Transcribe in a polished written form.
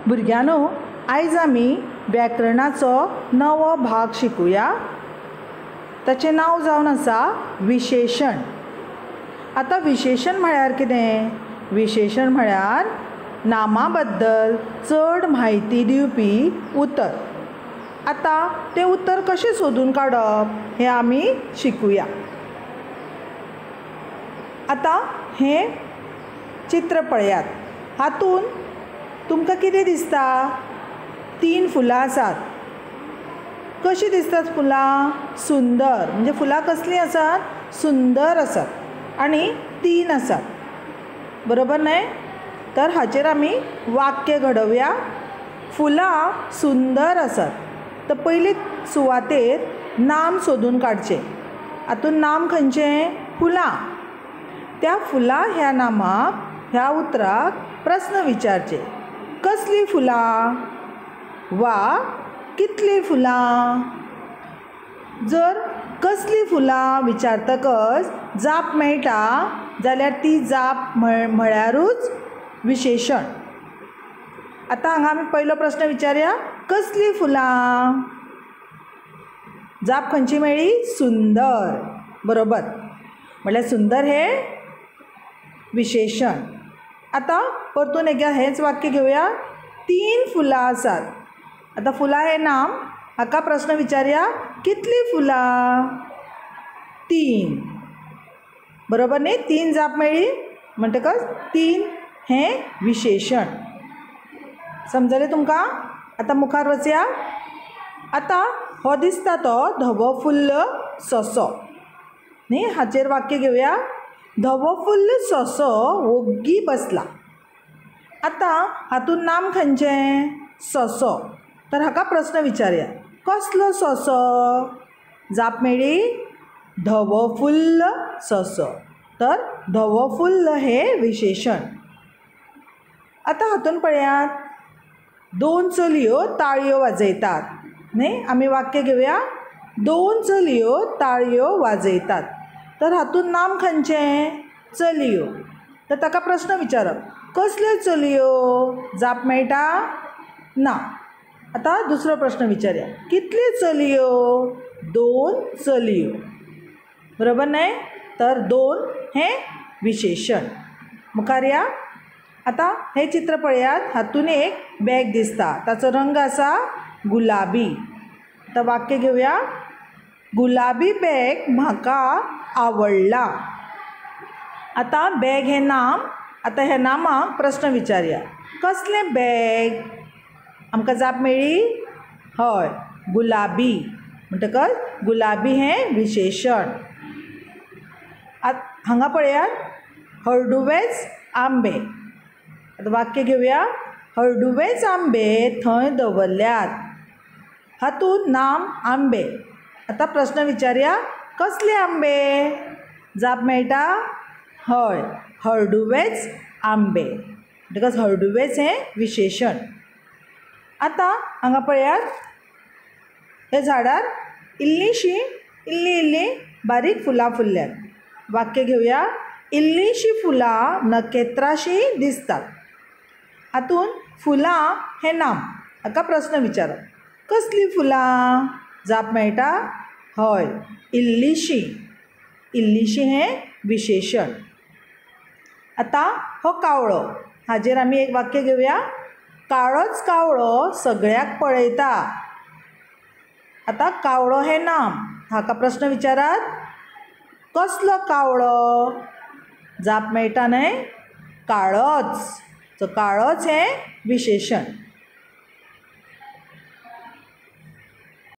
भुरग्यांनो, आयज आमी व्याकरणाचो नवो भाग शिकुया. ताचें नांव जावन आसा विशेशण. आतां विशेशण म्हळ्यार कितें? विशेशण म्हळ्यार नामा बद्दल चड म्हायती दिवपी उतर. आतां तें उतर कशें सोदून काडप हें आमी शिकुया. आतां हें चित्र पळयात. हातूंत तुमकां कितें दिसता? तीन फुलां आसात. कशीं दिसतात फुलां? सुंदर. म्हणजे फुलां कसलीं आसात? सुंदर आसात आनी तीन आसात, बरोबर न्हय? तर हाचेर आमी वाक्य घडोवया. फुलां सुंदर आसात. तर पयली सुवातेर नाम सोदून काडचें. हातूंत नाम खंयचें? फुलां. त्या फुलां ह्या नामाक, ह्या उतराक प्रस्न विचारचे. कसलीं फुलां वा कितलीं फुलां? जर कसलीं फुलां विचारतकच जाप मेळटा जाल्यार ती जाप म्हळ्यारूच विशेशण. आतां हांगा आमी पयलो प्रस्न विचारया, कसलीं फुलां? जाप खंयची मेळ्ळी? सुंदर, बरोबर. म्हळ्यार सुंदर हें विशेशण. आतां परतून एकदा हेंच वाक्य घेवया. तीन फुलां आसात. आतां फुलां हें नाम, हाका प्रस्न विचारया, कितलीं फुलां? तीन, बरोबर न्ही? तीन जाप मेळ्ळी म्हणटकच तीन हें विशेशण. समजलें तुमकां? आतां मुखार वचया. आतां हो दिसता तो धवो फुल्ल ससो न्ही, हाचेर वाक्य घेवया. धवो फुल्ल ससो वोग्गी बसला. आतां हातूंत नाम खंयचें? ससो. तर हाका प्रस्न विचारया, कसलो ससो? जाप मेळ्ळी, धवो फुल्ल ससो. तर धवो फुल्ल हें विशेशण. आतां हातूंत पळयात, दोन चलयो ताळयो वाजयतात न्ही, आमी वाक्य घेवया, दोन चलयो ताळयो वाजयतात. तर हातूंत नाम खंयचें? चलयो. तर ताका प्रस्न विचारप, कसल्यो चलयो? जाप मेळटा ना. आतां दुसरो प्रस्न विचारया, कितल्यो चलयो? दोन चलयो, बरोबर न्हय? तर दोन हें विशेशण. मुखार या. आतां हें चित्र पळयात. हातूंत एक बॅग दिसता, ताचो रंग आसा गुलाबी. आतां वाक्य घेवया, गुलाबी बॅग म्हाका आवडला. आतां बॅग हें नाम. आतां ह्या नामाक प्रस्न विचारया, कसलें बॅग? आमकां जाप मेळ्ळी, हय, गुलाबी. म्हणटकच गुलाबी हें विशेशण. आतां हांगा पळयात, हळडुवेच आंबे. आतां वाक्य घेवया, हळडुवेच आंबे थंय दवरल्यात. हातूंत नाम आंबे. आतां प्रस्न विचारया, कसले आंबे? जाप मेळटा, हय, हळडुवेच आंबे. म्हणटकच हळडुवेच हें विशेशण. आतां हांगा पळयात, हे झाडार इल्लीशी इल्ली इल्ली बारीक फुलां फुल्ल्यात. वाक्य घेवया, इल्लीशी फुलां नखेत्राशी दिसतात. हातूंत फुलां हें नाम, हाका प्रस्न विचारप, कसलीं फुलां? जाप मेळटा, हय, इल्लीशी. इल्लीशी हें विशेशण. आतां हो कावळो, हाजेर आमी एक वाक्य घेवया, काळोच कावळो सगळ्याक पळयता. आतां कावळो हें नाम, हाका प्रस्न विचारात, कसलो कावळो? जाप मेळटा न्हय, काळोच. सो काळोच हें विशेशण.